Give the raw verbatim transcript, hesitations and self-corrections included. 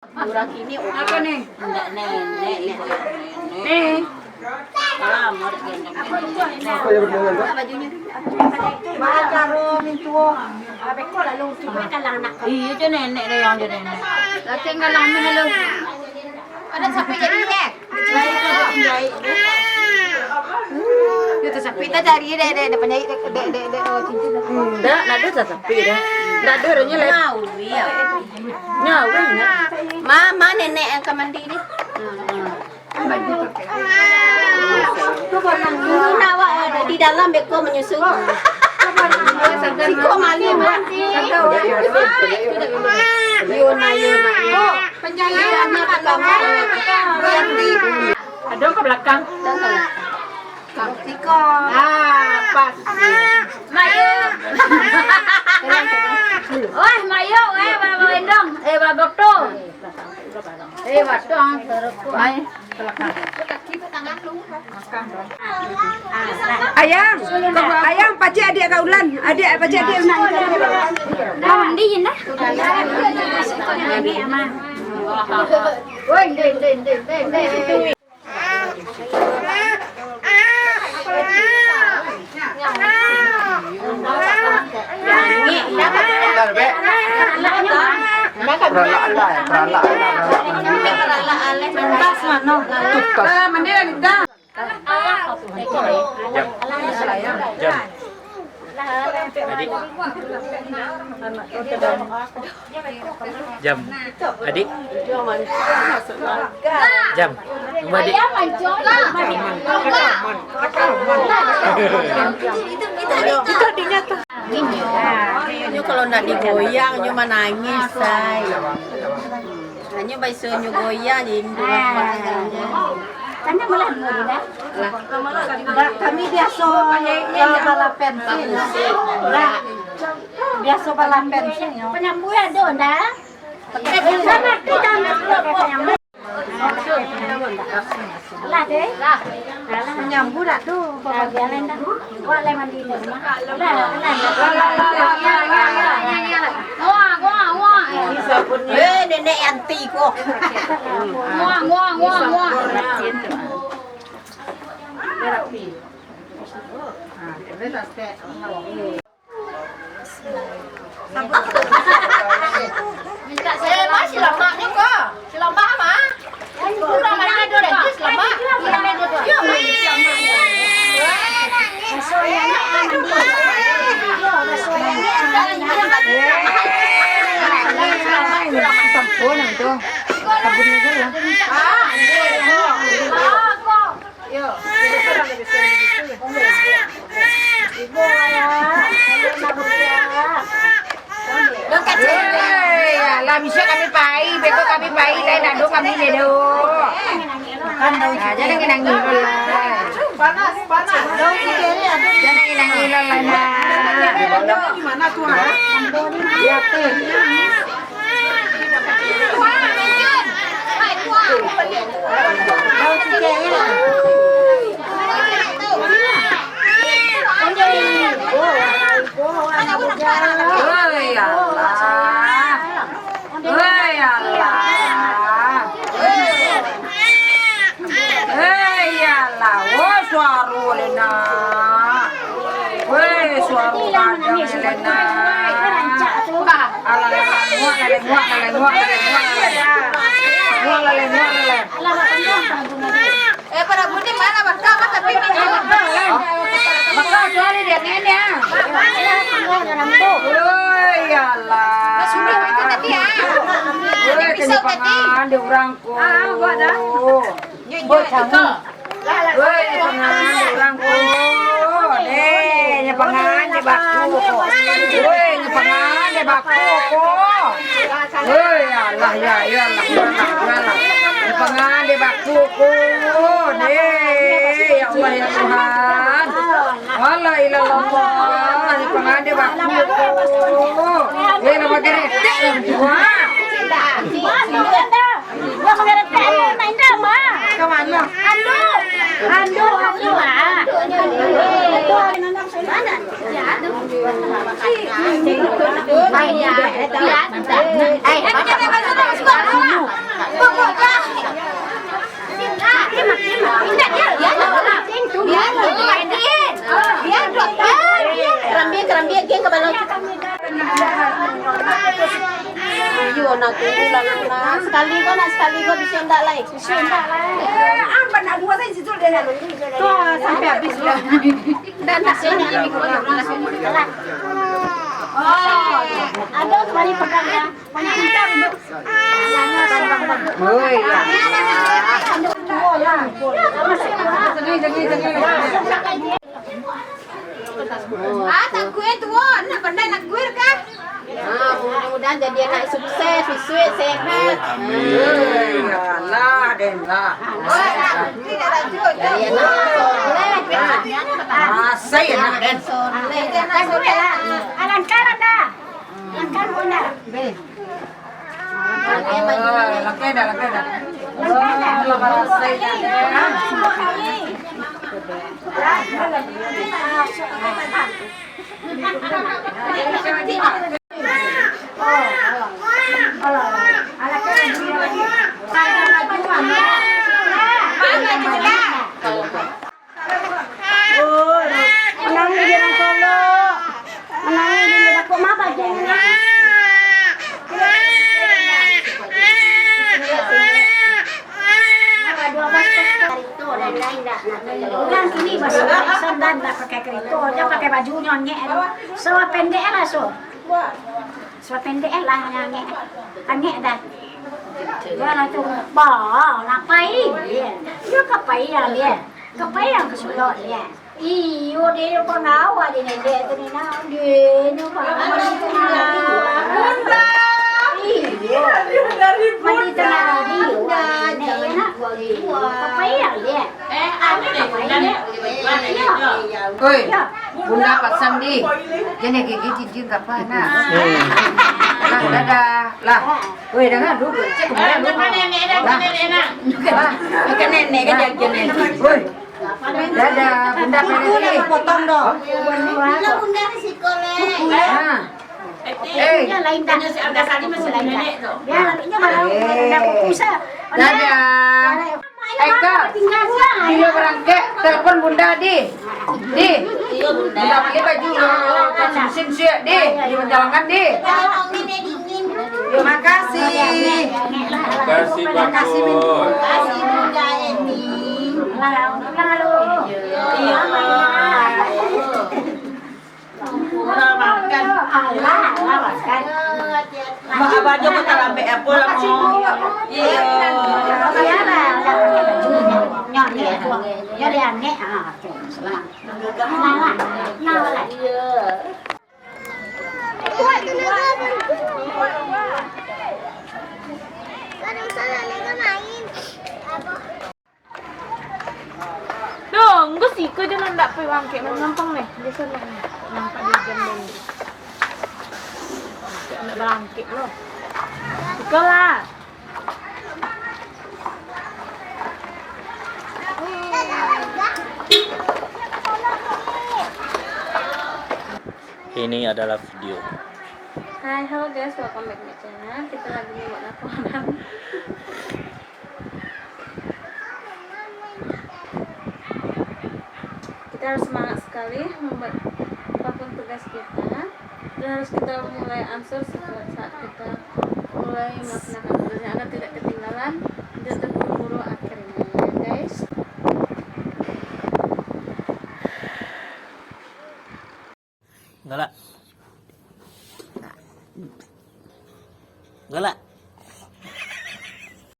Urang kini urang. Apa ni? Indak nenek, indak nenek. Ni. Lamo dak gendong. Apa itu? Apa bajunyo? Bacaro mintuo. Beko lalu, cubo kalang anak. Iyo, jo nenek dah yang jo nenek. Laki kalang ni lalu. Ada siapa jadi, eh? Itu sapi tak cari dek, dek, dek penjahit, dek, dek, dek, dek, oh, cincin. Ndak, ndak ado sasapi dah. Ndak ado orangnya lep. Nyawa, ya. Nyawa, ya. Mama, nenek yang ka mandi ni. Dulu nak awak di dalam beko menyusu. Siko malu. Yo na, yo na. Penjalanan pertama. Ado ka balakang. Siko. Ah, pas. Mayo. Wah, mayo, eh, Baba Endong. Eh, Baba Okto. Eh, batang, serupu, ai. Ayang, ayang, pacik adiak ka Ulan. Adiak, pacik adiak nak. Mandi, Indah. Woi, ndeh, ndeh, ndeh, ndeh, ndeh. Peralak alai, peralak alai, peralak alai. Tuntas mano? Tuntas. Jam. Jam. Adik. Jam. Adik. Jam. Tunggu, Adik. Itu adiknya tuh. Nyo kalau ndak digoyang, nyo manangih, say. Hanyo baiso nyo goyang je induak. Tanyo malah dulu lah. Lah. Ndak, kami biaso, eh, balapen sih. Ndak. Biaso balapen sih, yo. Penyambui ado ndak? Eh, sama tu, sama tu, penyambui. Lah, deh. Lah. Menyambut dah tu, Bapak Jalan dah. Wak lai mandi di rumah. Lah, lah, lah. Wah, wah, wah. Eh, nenek anti ko. Wah, wah, wah, wah. Eh, ma, silamak nyo ko. Silamak, ma. Urang ma ado lagi silamak. Yo, ma. Sampun itu. Sabun aja lah. Ah, iyo. Iyo. Hei, alah, bisuak kami pai, beko kami pai, lai nado kami nado. Nah, jan nangih-nangih lah. Panas, panas. Jan nangih-nangih lah, nah. Di mana tu, ha? Hei, alah. Hei, alah. Hei, alah. Oh, suaro Lena. Weh, suaro gadang Lena. Alah, alah, alah, nguak, alah, nguak, alah, nguak, alah, nguak, alah. Nguak, alah, nguak, alah. Eh, pada bunyi mana bakal, mah, tapi minum. Bakal, cari dia, nenek. Woi, alah. Sudah itu tadi, ah. Woi, pisau tadi. Kenyapangan dia orang ko. Ah, buat dah. Buat kamu. Woi, nyapangan dek urang ko. Deh, nyapangan dek baku ko. Woi, nyapangan dek baku ko. Woi, ya Allah, ya, ya Allah, ya Allah, ya Allah. Nyapangan dek baku ko. Deh, ya Allah, ya Tuhan. Allah, ilallah, nyapangan dek baku ko. Woi, nama geretek yang tua. Wah, manggaretek, main drama. Ka mano? Andu. Andu, andu, ah. Mana? Ya, andu. Ai, ya, ya, andu. Ai, apa? Nah, sekali ko, nak sekali ko, bisa ndak lai? Bisa ndak lai? Eh, amban nak dua saja situ dia. Tuh, sampai habis dia. Dan nak sini. Oh, ada kembali pegang ya. Banyak minta duduk. Oh, iya. Ah, tak kuat tu, nak pandai nak kuat kah? Ah, mudah-mudahan jadi anak sukses, sukses, sehat. Amin. Alah, den lah. Oh, tidak lanjut. Jadi anak soleh. Ah, saya nak, den. Soleh, anak soleh. Alangkah dah. Alangkah dah. Langkah dah, langkah dah. Langkah dah. Manangih di urang Solok. Manangih di urang Solok. Mah bajinyo. Urang kini basuo, sandan dak pakai karito, jan pakai baju nyo angek tu. Sarawa pendek lah, so. Sarawa pendek lah, angek. Angek dah. Yo lah tu. Bah, nak pai dia. Yo ka pai lah dia. Ka pai ka Solok dia. Iyo, dia pangawal dia ni, dia tu ni nah. Dia ni pangawal. Bunda. Iyo. Mandi tengah radio. Bunda, jangan buang-buang. Ka pai lah dia. Eh, anu deh, Bunda deh. Oi, Bunda pasan di. Jan gigi cincin ka apa, nak? Hmm. Lah, dadah. Lah. Oi, dengar dulu. Cek ke Bunda dulu. Lah. Lah. Bukan nenek kan, dia nenek. Oi. Dadah, Bunda pergi. Potong dong. Bila Bunda di sekolah. Ha. Eh, lain dah. Dah, lainnya malah dah pupus, ah. Dadah. Eka, iyo barangkek, telepon Bunda, di. Di. Bunda bali baju, konsumsi siap, di. Di perjalanan, di. Makasih. Makasih, Bunda Eni. Iya. Alah, makan. Alah, makan. Mak, abah jo kok talambek apo lah, Mak? Iyo. Iyo lah, lah pakai baju. Nyo, nyo, nyo, nyo, nyo, nyo. Ah, oke. Salam. Nah, lah. Nah, lah. Iyo. Aduh, salah, Lega main. Apo? Doh, enggo siko jo nan dak pai bangkek, nan gampang neh. Biaso neh, nampak di jam neh. Ndak bangkek lo. Siko lah. Ini adalah video. Hai, halo guys, welcome back my channel. Kita lagi membuat laporan. Kita harus semangat sekali membuat apapun tugas kita. Dan harus kita mulai ansur setiap saat kita mulai melaksanakan tugasnya agar tidak ketinggalan, tidak terburu-buru akhirnya, ya guys. Galak. Galak.